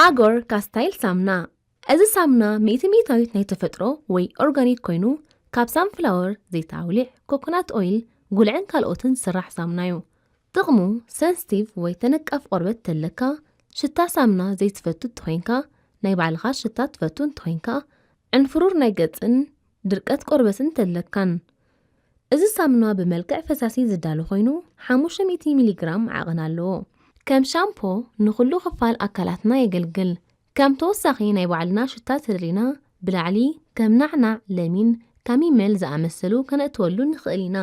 ኣጎር ካስታይል ሳምና። እዚ ሳምና ሚእቲ ሚእታዊት ናይ ተፈጥሮ ወይ ኦርጋኒክ ኮይኑ፣ ካብ ሳንፍላወር፣ ዘይት ኣውሊዕ፣ ኮኮናት ኦይል፣ ጉልዕን ካልኦትን ዝስራሕ ሳምና እዩ። ጥቕሙ፣ ሰንስቲቭ ወይ ተነቃፍ ቆርበት ተለካ፣ ሽታ ሳምና ዘይትፈቱ እንተኾይንካ፣ ናይ ባዕልኻ ሽታ ትፈቱ እንተኾይንካ፣ ዕንፍሩር ናይ ገጽን ድርቀት ቆርበትን ተለካን። እዚ ሳምና ብመልክዕ ፈሳሲ ዝዳሎ ኮይኑ፣ ሓሙሽተ ሚእቲ ሚሊግራም ዓቐን ኣለዎ። ከም ሻምፖ ንኹሉ ክፋል ኣካላትና የገልግል። ከም ተወሳኺ ናይ ባዕልና ሽታ ተደሊና፣ ብላዕሊ ከም ናዕናዕ፣ ለሚን፣ ካሚመል ዝኣመሰሉ ከነእትወሉ ንኽእል ኢና።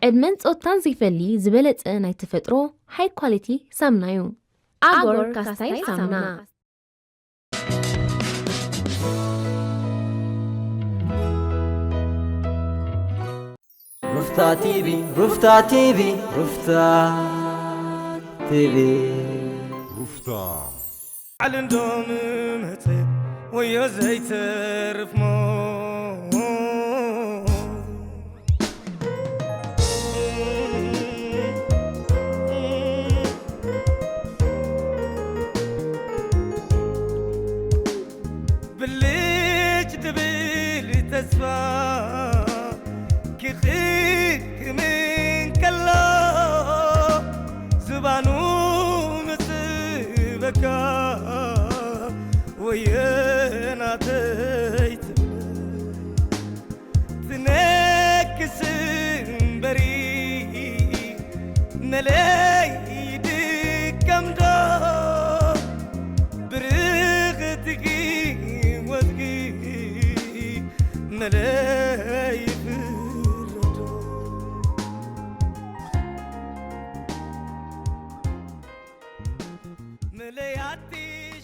ዕድመን ጾታን ዘይፈሊ ዝበለጸ ናይ ተፈጥሮ ሃይ ኳሊቲ ሳምና እዩ። ኣጎር ካስታይል ሳምና። ሩፍታ ቲቪ ሩፍታ ቲቪ ሩፍታ ቲቪ ሩፍታ ዓል እንዶ ምመጸ ወዮ ዘይተርፍ ሞት ብልጭ ድብል ተስፋ ክቕድም እንከሎ ዝባኑ ምጽበካ ወየናተይ ትብል ትነክስ እምበሪ መለይ ድከምዶ ብርኽቲ ህይወትኪ መለይ ፍረዶ መለያቲ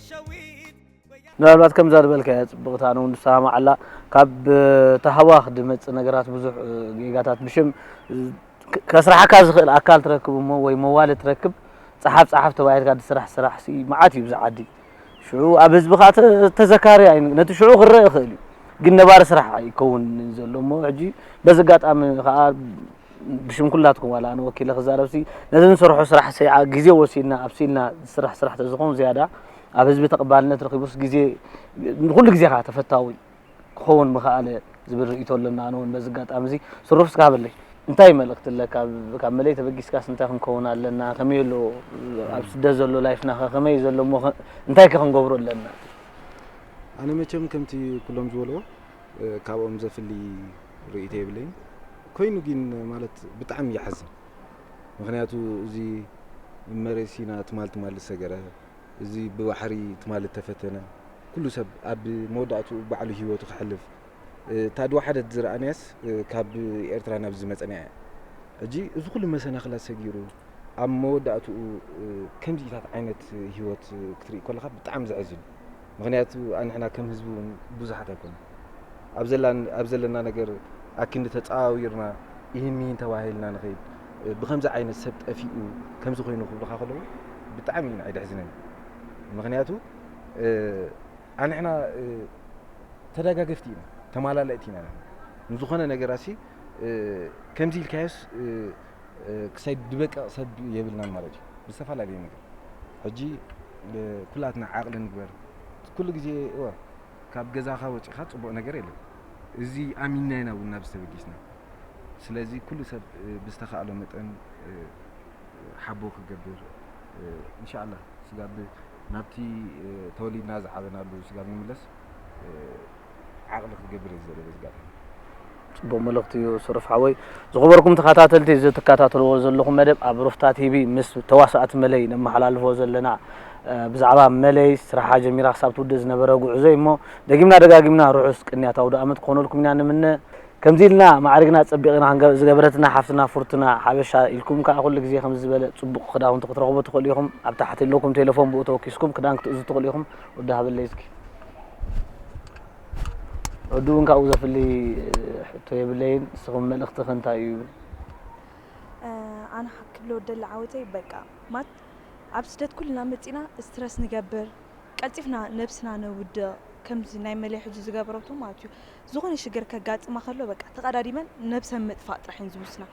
ሸዊት ምናልባት ከምዛ ዝበልካያ ጽብቕቲ ኣነ እውን ዝሰማማዓላ ካብ ተሃዋኽ ድመጽእ ነገራት ብዙሕ ጌጋታት ብሽም ከስራሓካ ዝኽእል ኣካል ትረክብ እሞ ወይ መዋለ ትረክብ ጸሓፍ ጸሓፍ ተባሂልካ ዝስራሕ ስራሕ ሲ መዓት እዩ ብዛ ዓዲ ሽዑ ኣብ ህዝቢ ከዓ ተዘካሪ ነቲ ሽዑ ክረአ ይኽእል እዩ ግን ነባሪ ስራሕ ኣይከውን ዘሎ እሞ ሕጂ በዚ ኣጋጣሚ ከዓ ብሽም ኩላትኩም ዋላ ኣነ ወኪለ ክዛረብሲ ነዚ ንሰርሖ ስራሕ ሰይዓ ግዜ ወሲድና ኣብሲልና ዝስራሕ ስራሕ ተዝኸውን ዝያዳ ኣብ ህዝቢ ተቐባልነት ረኺቡስ ግዜ ንኩሉ ግዜ ከዓ ተፈታዊ ክኸውን ምኽኣለ ዝብል ርእይቶ ኣለና ኣነ እውን በዚ ኣጋጣሚ እዚ ስሩፍ እስካ ሃበለይ እንታይ መልእክቲ ኣለካ ካብ መለይ ተበጊስካስ እንታይ ክንከውን ኣለና ከመይ ኣሎ ኣብ ስደት ዘሎ ላይፍና ከ ከመይ ዘሎ እሞ እንታይ ከ ክንገብሮ ኣለና ኣነ መቸም ከምቲ ኩሎም ዝበልዎ ካብኦም ዘፍሊ ርእይቶ የብለይን ኮይኑ ግን ማለት ብጣዕሚ ይሓዝን ምኽንያቱ እዚ መሬት ሲና ትማል ትማል ዝሰገረ እዚ ብባሕሪ ትማል ዝተፈተነ ኩሉ ሰብ ኣብ መወዳእትኡ ባዕሉ ህይወቱ ክሕልፍ እታ ድወሓደት ዝረኣናያስ ካብ ኤርትራ ናብዚ ዝመፀና እያ ሕጂ እዚ ኩሉ መሰናኽላት ሰጊሩ ኣብ መወዳእትኡ ከምዚኢታት ዓይነት ህይወት ክትርኢ ከለኻ ብጣዕሚ ዘሕዝን እዩ ምኽንያቱ ኣንሕና ከም ህዝቢ እውን ብዙሓት ኣይኮነ ኣብ ዘለና ነገር ኣክንዲ ተፃዋዊርና ይህን ሚህን ተባሂልና ንኸይድ ብኸምዚ ዓይነት ሰብ ጠፊኡ ከምዚ ኮይኑ ክብሉኻ ከለዉ ብጣዕሚ እዩ ንዓይ ደሕዝነኒ ምኽንያቱ ኣንሕና ተደጋገፍቲ ኢና ተማላለእቲ ኢና ንዝኾነ ነገራሲ ከምዚ ኢልካዮስ ክሳይ ድበቀቕ ሰብ የብልናን ማለት እዩ ብዝተፈላለየ ነገር ሕጂ ኩላትና ዓቕሊ ንግበር ኩሉ ግዜ እወ ካብ ገዛኻ ወፂኻ ፅቡቕ ነገር የለን እዚ ኣሚንና ኢና እውን ናብ ዝተበጊስና ስለዚ ኩሉ ሰብ ብዝተኻእሎ መጠን ሓቦ ክገብር እንሻላ ስጋብ ናብቲ ተወሊድና ዝዓበናሉ ስጋብ ንምለስ ዓቕሊ ክገብር እየ ዝደለ በዚ ጋጣሚ ፅቡቅ መልእክቲ እዩ ስሩፍ ሓወይ ዝኽበርኩም ተኸታተልቲ እዚ ትከታተልዎ ዘለኹም መደብ ኣብ ሩፍታ ቲቪ ምስ ተዋሳእቲ መለይ ነመሓላልፎ ዘለና ብዛዕባ መለይ ስራሓ ጀሚራ ክሳብ ትውድእ ዝነበረ ጉዕዞ እሞ ደጊምና ደጋጊምና ርሑስ ቅንያት ኣውደ ኣመት ክኾነልኩም ኢና ንምነ ከምዚ ኢልና ማዕሪግና ጸቢቕና ዝገበረትና ሓፍትና ፍርቱና ሓበሻ ኢልኩም ከኣ ኩሉ ግዜ ከምዚ ዝበለ ጽቡቕ ክዳውንቲ ክትረኽቡ ትኽእሉ ኢኹም ኣብ ታሕቲ ኣለኩም ቴሌፎን ብኡ ተወኪስኩም ክዳን ክትእዙ ትኽእሉ ኢኹም ወዲ ሃበለይ እስኪ ወዲ እውን ካብኡ ዘፍሊ ሕቶ የብለይን ንስኹም መልእኽትኺ እንታይ እዩ ኣነ ክብሎ ደሊ ዓወተይ በቃ ማት ኣብ ስደት ኩልና መጺና ስትረስ ንገብር ቀልጢፍና ነብስና ነውድቕ ከምዚ ናይ መለይ ሕጂ ዝገበረቶ ማለት እዩ ዝኾነ ሽግር ከጋጥማ ከሎ በቃ ተቐዳዲመን ነብሰን ምጥፋእ ጥራሕ እየን ዝውስና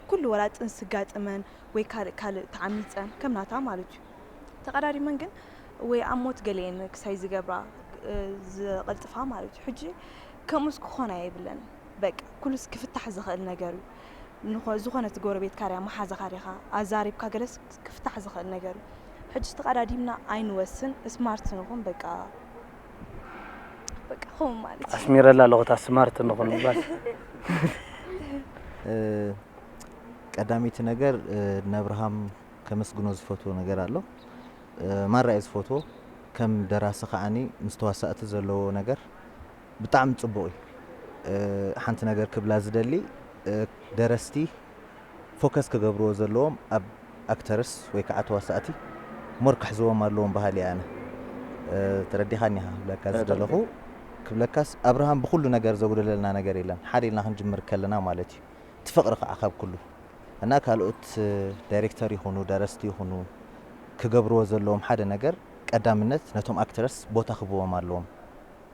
ኩሉ ወላ ጥንሲ ጋጥመን ወይ ካልእ ካልእ ተዓሚፀን ከም ናታ ማለት እዩ ተቐዳዲመን ግን ወይ ኣብ ሞት ገለየን ክሳይ ዝገብራ ዝቐልጥፋ ማለት እዩ። ሕጂ ከምኡስ ክኾን ኣይብለን። በቃ ኩሉስ ክፍታሕ ዝኽእል ነገር እዩ። ዝኾ- ዝኾነት ጎረቤትካ ድያ መሓዛኻ ዲኻ ኣዛሪብካ ገለስ ክፍታሕ ዝኽእል ነገር እዩ። ሕጂ ተቐዳዲምና ኣይንወስን፣ ስማርት ንኹን። በቃ በቃ ከምኡ ማለት እዩ። ኣስሚረላ ኣለኹ እታ ስማርት ንኹን ምባል። ቀዳመይቲ ነገር ነብርሃም ከመስግኖ ዝፈትዎ ነገር ኣሎ። ማራ እየ ዝፈትዎ። ከም ደራሲ ከዓኒ ምስ ተዋሳእቲ ዘለዎ ነገር ብጣዕሚ ፅቡቕ እዩ። ሓንቲ ነገር ክብላ ዝደሊ ደረስቲ ፎከስ ክገብርዎ ዘለዎም ኣብ ኣክተርስ ወይ ከዓ ተዋሳእቲ ሞር ክሕዝዎም ኣለዎም በሃሊ እየ ኣነ። ተረዲኻኒ ኢኻ ክብለካ ዝደለኹ። ክብለካስ ኣብርሃም ብኩሉ ነገር ዘጉደለልና ነገር የለን፣ ሓደ ኢልና ክንጅምር ከለና ማለት እዩ። እቲ ፍቕሪ ከዓ ካብ ኩሉ እና ካልኦት ዳይሬክተር ይኹኑ ደረስቲ ይኹኑ ክገብርዎ ዘለዎም ሓደ ነገር ቀዳምነት ነቶም ኣክተርስ ቦታ ክህብዎም ኣለዎም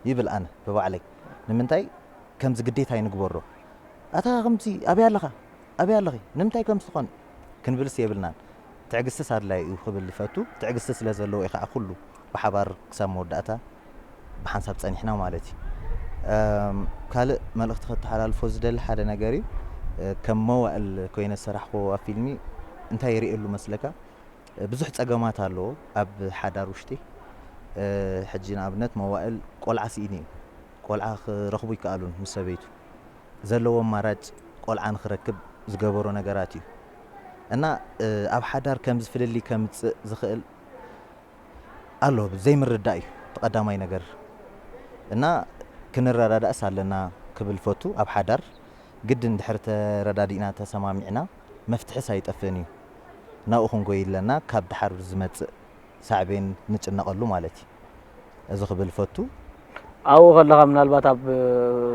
ይብል ኣነ ብባዕለይ። ንምንታይ ከምዚ ግዴታ ይንግበሮ? ኣታ ከምዚ ኣበይ ኣለኻ ኣበይ ኣለኺ ንምንታይ ከምዚ ትኾን ክንብልስ የብልናን። ትዕግስትስ ኣድላይ እዩ ክብል ይፈቱ። ትዕግስቲ ስለ ዘለዎ እዩ ከዓ ኩሉ ብሓባር ክሳብ መወዳእታ ብሓንሳብ ፀኒሕና ማለት እዩ። ካልእ መልእኽቲ ከተሓላልፎ ዝደሊ ሓደ ነገር እዩ። ከም መዋእል ኮይነ ዝሰራሕክዎ ኣብ ፊልሚ እንታይ ይርእየሉ መስለካ? ብዙሕ ፀገማት ኣለዎ ኣብ ሓዳር ውሽጢ። ሕጂ ንኣብነት መዋእል ቆልዓ ስኢኑ እዩ። ቆልዓ ክረኽቡ ይከኣሉን ምስ ሰበይቱ። ዘለዎ ኣማራጭ ቆልዓ ንክረክብ ዝገበሮ ነገራት እዩ። እና ኣብ ሓዳር ከምዚ ፍልልይ ከምፅእ ዝኽእል ኣሎ ዘይምርዳእ እዩ እቲ ቀዳማይ ነገር። እና ክንረዳዳእስ ኣለና ክብል ፈቱ። ኣብ ሓዳር ግድን ድሕሪ ተረዳዲእና ተሰማሚዕና መፍትሕስ ኣይጠፍእን እዩ። ናብኡ ክንጎይ ኣለና ካብ ድሓር ዝመፅእ ሳዕቤን ንጭነቐሉ ማለት እዩ። እዚ ክብል ፈቱ። ኣብኡ ከለኻ ምናልባት ኣብ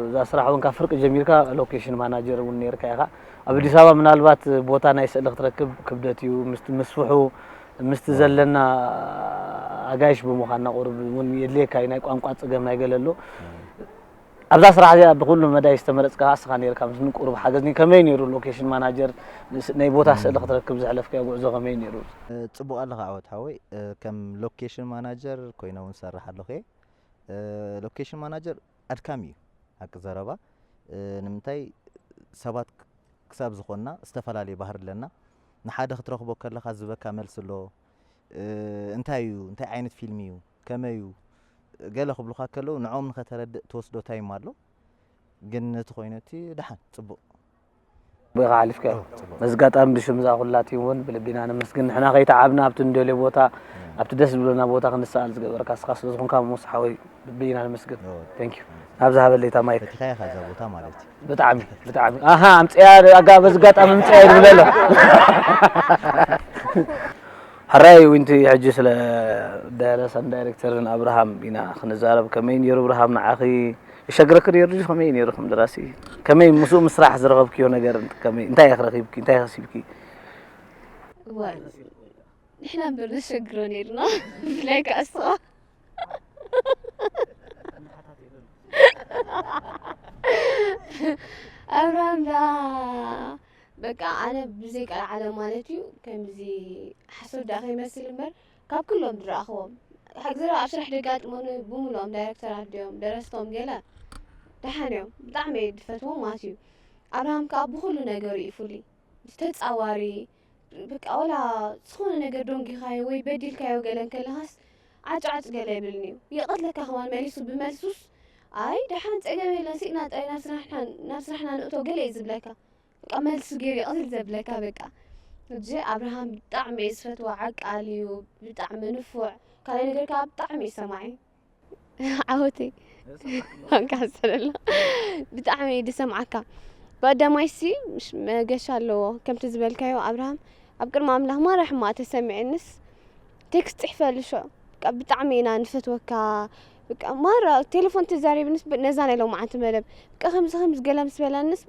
እዛ ስራሕ እውን ካብ ፍርቂ ጀሚርካ ሎኬሽን ማናጀር እውን ነርካ ኢኻ። ኣብ ኣዲስ ኣበባ ምናልባት ቦታ ናይ ስእሊ ክትረክብ ክብደት እዩ ምስቲ ምስፍሑ ምስቲ ዘለና ኣጋይሽ ብምዃንና ቁሩብ እውን የድልየካ እዩ ናይ ቋንቋ ፀገም ናይ ገለ ኣሎ። ኣብዛ ስራሕ እዚኣ ብኩሉ መዳይ ዝተመረፅካ ከዓ እስኻ ነርካ ምስ ንቁሩብ ሓገዝኒ ከመይ ነይሩ ሎኬሽን ማናጀር ናይ ቦታ ስእሊ ክትረክብ ዘሕለፍካዮ ጉዕዞ ከመይ ነይሩ? ፅቡቕ ኣለኻ ዓወት ሓወይ። ከም ሎኬሽን ማናጀር ኮይነ እውን ዝሰርሕ ኣለኹ እየ። ሎኬሽን ማናጀር ኣድካሚ እዩ ሓቂ ዘረባ። ንምንታይ ሰባት ክሳብ ዝኾንና ዝተፈላለየ ባህሪ ኣለና። ንሓደ ክትረኽቦ ከለኻ ዝህበካ መልሲ ኣሎ። እንታይ እዩ እንታይ ዓይነት ፊልም እዩ ከመይ እዩ ገለ ክብሉኻ ከለዉ ንዕኦም ንኸተረድእ ትወስዶ ታይም ኣሎ። ግን ነቲ ኮይኑ እቲ ደሓን ፅቡቕ ብኻ ሓሊፍካ በዚ ኣጋጣሚ ብሽም እዛ ኩላ ቲም እውን ብልቢ ኢና ነመስግን። ንሕና ከይተዓብና ኣብቲ እንደልዮ ቦታ ኣብቲ ደስ ዝብለና ቦታ ክንሰኣል ዝገበርካ እስኻ ስለ ዝኾንካ ሙሳ ሓወይ ብልቢ ኢና ነመስግን። Thank you ናብዚ ሃበለይ እታ ማይክ። ፈቲኻያ ኢኻ እዛ ቦታ ማለት እዩ። ብጣዕሚ ብጣዕሚ ኣሃ ኣምፅያ ኣጋ በዚ ኣጋጣሚ ኣምፅያ ይብለ ኣሎ። ሕራይ ዊንቲ ሕጂ ስለ ደረሰን ዳይሬክተርን ኣብርሃም ኢና ክንዛረብ። ከመይ ነይሩ ኣብርሃም ንዓኺ? ይሸግረኪ ነይሩ ድዩ? ከመይ ነይሩ ከም ደራሲ? ከመይ ምስኡ ምስራሕ ዝረኸብክዮ ነገር ከመይ? እንታይ ኢኺ ረኺብኪ? እንታይ ከሲብኪ? እዋይ ንሕና እምበር ነሸግሮ ነይርና ብፍላይ ከዓ እስኻ ኣብርሃም ዳ በቃ ኣነ ብዘይ ቀልዓለም ማለት እዩ ከምዚ ሓሶት ደኣ ከይመስል እምበር ካብ ኩሎም ዝረኣኽዎም ሓግዝራ ኣብ ስራሕ ደጋጥሞኒ ብምልኦም ዳይረክተራት ድዮም ደረስቶም ገለ ደሓን እዮም ብጣዕሚ እየ ዝፈትዎም ማለት እዩ ኣብርሃም ከዓ ብኩሉ ነገሩ እዩ ፍሉይ ተፃዋሪ በቃ ዋላ ዝኾነ ነገር ደንጊኻዮ ወይ በዲልካዮ ገለ እንከለኻስ ዓጭ ዓጭ ገለ ኣይብልን እዩ ይቐትለካ ከማን መሊሱ ብመልሱስ ኣይ ደሓን ፀገም የለን ስኢና ጥራይ ናብ ስራሕና ናብ ስራሕና ንእቶ ገለ እዩ ዝብለካ በቃ መልሱ ገይሩ ይቕትል ዘብለካ በቃ ሕጂ ኣብርሃም ብጣዕሚ እየ ዝፈትዎ ዓቃል እዩ ብጣዕሚ ንፉዕ ካልኣይ ነገር ከዓ ብጣዕሚ እዩ ሰማዒ ዓወተይ እንካ ዝሰለሎ ብጣዕሚ እዩ ዝሰምዓካ ብቀዳማይ ሲ መገሻ ኣለዎ ከምቲ ዝበልካዮ ኣብርሃም ኣብ ቅድሚ ኣምላኽ ማራ ሕማቕ ተሰሚዐንስ ቴክስት ፅሒፈሉ ሽዑ በቃ ብጣዕሚ ኢና ንፈትወካ በቃ ማራ ቴሌፎን ተዛሪብንስ ነዛ ናይ ሎማዓንቲ መደብ በቃ ከምዚ ከምዚ ገለ ምስ በላንስ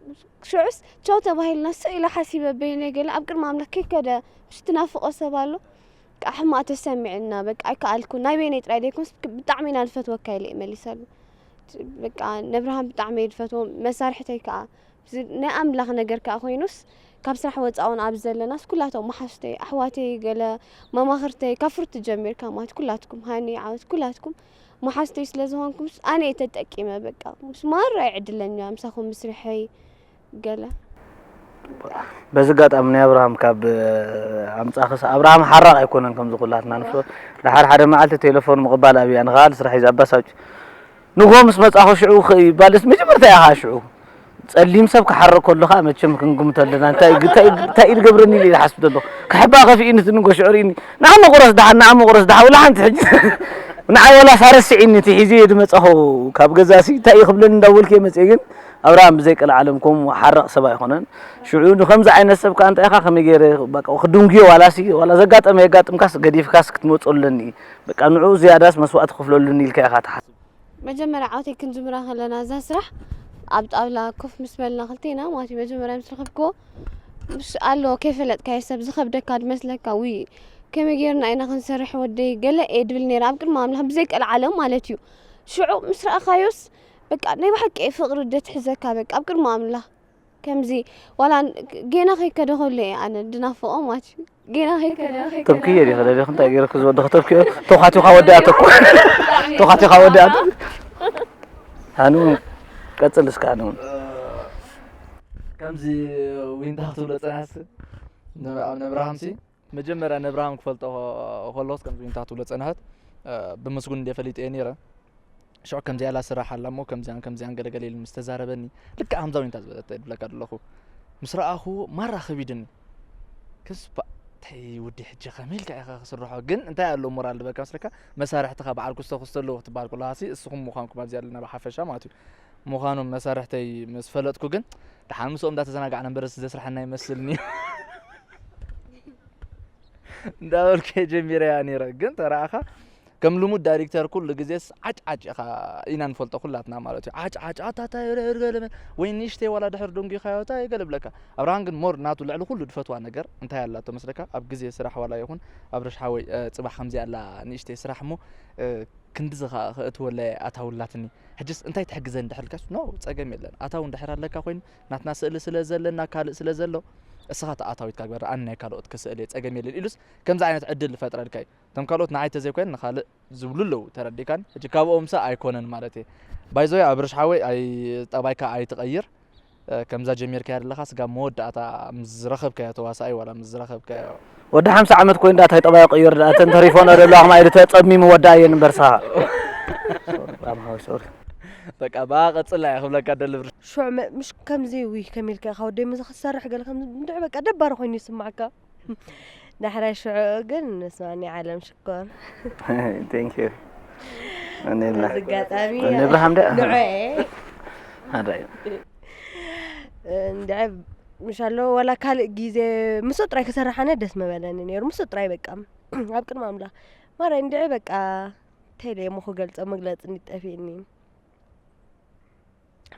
ሽዑስ ቻው ተባሂልና ስቕ ኢለ ሓሲበ በይነይ ገለ ኣብ ቅድሚ ኣምላኽ ከይከደ ምስ ትናፍቆ ሰብ ኣሎ በቃ ሕማቕ ተሰሚዕና በቃ ኣይከኣልኩን ናይ በይነይ ጥራይ ደይኮንስ ብጣዕሚ ኢና ንፈትወካ ኢለ እየ መሊሰሉ በቃ ነብርሃን ብጣዕሚ እየ ዝፈትዎ መሳርሕተይ ከዓ ናይ ኣምላኽ ነገር ከዓ ኮይኑስ ካብ ስራሕ ወፃእ እውን ኣብዚ ዘለናስ ኩላቶም መሓዝተይ፣ ኣሕዋተይ፣ ገለ መማኽርተይ፣ ካብ ፍርቱ ጀሚርካ ማለት ኩላትኩም፣ ሃኒ፣ ዓወት፣ ኩላትኩም መሓዝተይ ስለ ዝኾንኩምስ ኣነ እየ ተጠቂመ። በቃ ምስ ማራ እየ ዕድለኛ ምሳኹም ምስርሐይ ገለ። በዚ ኣጋጣሚ ናይ ኣብርሃም ካብ ኣምጻኽስ ኣብርሃም ሓራቕ ኣይኮነን፣ ከምዚ ኩላትና ንፍሎ። ድሓር ሓደ መዓልቲ ቴሌፎን ምቕባል ኣብያ ንኻል ስራሕ እዩ ዘባሳጭ። ንጎ ምስ መጻኹ ሽዑ ይባልስ መጀመርታ ኢኻ ሽዑ ጸሊም ሰብ ክሓርቕ ከሎ ኸኣ መቸም ክንግምቶ ኣለና። እንታይ እንታይ እንታይ ኢሉ ገብረኒ ኢለ ይሓስብ ዘሎ። ክሕባ ከፊእኒ እቲ ንጎ ሽዑ ርኢኒ። ንዓ መቑረስ ደሓን፣ ንዓ መቑረስ ደሓን፣ ወላ ሓንቲ ሕጂ ንዓ ወላ ሳረስዒኒ እቲ ሒዘ ድመጻኹ ካብ ገዛሲ እንታይ እዩ ክብለኒ እንዳበልኩ እየ መጽየ። ግን ኣብርሃም ብዘይ ቀልዓለም ከምኡ ሓራቕ ሰብ ኣይኮነን። ሽዑ ንኸምዚ ዓይነት ሰብ ከኣ እንታይ ኢኻ ከመይ ገይረ በቃ ክድንጉዮ ዋላሲ ዋላ ዘጋጠመ የጋጥምካስ ገዲፍካስ ክትመጾ ኣለኒ። በቃ ንዑ ዝያዳስ መስዋእቲ ክፍለሉኒ ኢልካ ኢኻ ትሓስብ። መጀመርያ ዓወተይ ክንጅምራ ከለና እዛ ስራሕ ኣብ ጣውላ ኮፍ ምስ በልና ክልቴና ማለት እዩ። መጀመርያ ምስ ረኸብክዎ ምስ ኣሎ ከይፈለጥካዮ ሰብ ዝኸብደካ ድመስለካ። ውይ ከመይ ጌርና ኢና ክንሰርሕ ወደይ ገለ እየ ድብል ነይረ ኣብ ቅድሚ ኣምላኽ ብዘይ ቀልዓለም ማለት እዩ። ሽዑ ምስ ረኣኻዮስ በቃ ናይ ብሓቂ ፍቕሪ ደትሕዘካ በቃ ኣብ ቅድሚ ኣምላኽ ከምዚ ዋላ ጌና ከይከደ ከሎ እየ ኣነ ድናፍቖ ማለት እዩ። ጌና ከይከደ ተብክየ ዲኸ ደሊኹ እንታይ ገይረክ ዝወደኹ ተብክዮ ተዃቲኻ ወዲኣቶ እኮ ተዃቲኻ ወዲኣቶ። ኣኑ ቀጽል እስከ ኣኑ ከምዚ ዊንታ ክትብሎ ጸናሕስ ኣብ ነብርሃምሲ መጀመርያ ነብርሃም ክፈልጦ ከለኹስ ከምዚ ዊንታ ክትብሎ ጸንሐት ብምስጉን እንደ ፈሊጠ ነይረ። ሽዑ ከምዚኣ ኢላ ስራሕ ኣላ እሞ ከምዚኣን ከምዚኣን ገለገለ ኢሉ ምስ ተዛረበኒ ልክዕ ከምዛ ዊንታ ዝበለተ ይብለካ ዘለኹ ምስ ረኣኹ ማራ ከቢድኒ። ክስባ እንታይ ውዲ ሕጂ ከመይ ኢልካ ኢኻ ክስርሖ ግን እንታይ ኣሎ ሞራል ዝበካ መስለካ መሳርሕትኻ በዓል ኩስቶ ኩስቶ ኣለዎ ክትበሃል ከለኻሲ እስኹም ምዃንኩም ኣብዚ ኣለና ብሓፈሻ ማለት እዩ። ምዃኖም መሳርሕተይ ምስ ፈለጥኩ ግን ደሓን ምስኦም እንዳተዘናጋዕና እምበርስ ዘስርሐና ይመስልኒ እንዳበልኩ እየ ጀሚረያ ነይረ። ግን ተረኣኻ ከም ልሙድ ዳይሬክተር ኩሉ ግዜስ ዓጭዓጭ ኢኻ ኢና ንፈልጦ ኩላትና ማለት እዩ። ዓጭዓጭ ኣታታ ወይ ንእሽተይ ዋላ ድሕር ደንጉኻዮ ታይ ገለ ብለካ ኣብርሃም ግን ሞር ናቱ ልዕሊ ኩሉ ድፈትዋ ነገር እንታይ ኣላቶ መስለካ ኣብ ግዜ ስራሕ ዋላ ይኹን ኣብርሽ ሓወይ ፅባሕ ከምዚ ኣላ ንእሽተይ ስራሕ እሞ ክንድዚ ከኣ ከእትወለይ ኣታውላትኒ ሕጅስ እንታይ ትሕግዘን ድሕር ኢልካስ ኖ ጸገም የለን ኣታው እንድሕር ኣለካ ኮይኑ ናትና ስእሊ ስለ ዘለና ካልእ ስለ ዘሎ እስኻ ተኣታዊትካ ግበር ኣነ ናይ ካልኦት ክስእል እየ ጸገም የለን ኢሉስ ከምዚ ዓይነት ዕድል ዝፈጥረልካ እዩ። እቶም ካልኦት ንዓይ ተዘይኮይኑ ንኻልእ ዝብሉ ኣለዉ ተረዲእካን ሕጂ ካብኦምሰ ኣይኮነን ማለት እየ። ባይዞይ ኣብርሽ ሓወይ ኣይ ጠባይካ ኣይትቐይር ከምዛ ጀሚርካያ ዘለኻ ስጋብ መወዳእታ ምስ ዝረኸብካዮ ተዋሳኣይ ዋላ ምስ ዝረኸብካዮ ወዲ ሓምሳ ዓመት ኮይኑ ዳኣ ታይ ጠባዩ ቀይር ዳኣ እተን ተሪፎና ዘለዋ ከማይ ኢሉ ተጸሚሙ ወዳ እየን እምበርሳ በቃ ብኣ ቀጽላ እየ ክብለካ ደሊ ብር ሽዑ መ- ምሽ ከምዚ ውይ ከሚልካ ኢኻ ወደይ ምዚ ክትሰርሕ ገለ ከም እንድዒ በቃ ደባሪ ኮይኑ ይስማዓካ። ዳሕራይ ሽዑ ግን ንስማኒ ዓለም ሽኮር Thank you። ኣኔላ በዚ ኣጋጣሚ እብርሃም ደ ንዑ እየ ኣዳዩ እንድዒ ምሻሎ ዋላ ካልእ ግዜ ምስኡ ጥራይ ክሰርሕ ኣነ ደስ መበለኒ ነይሩ ምስኡ ጥራይ በቃ ኣብ ቅድሚ ኣምላኽ ማረ እንድዒ በቃ እንታይ ኢለ እሞ ክገልጾ መግለጺ እንዲጠፊእኒ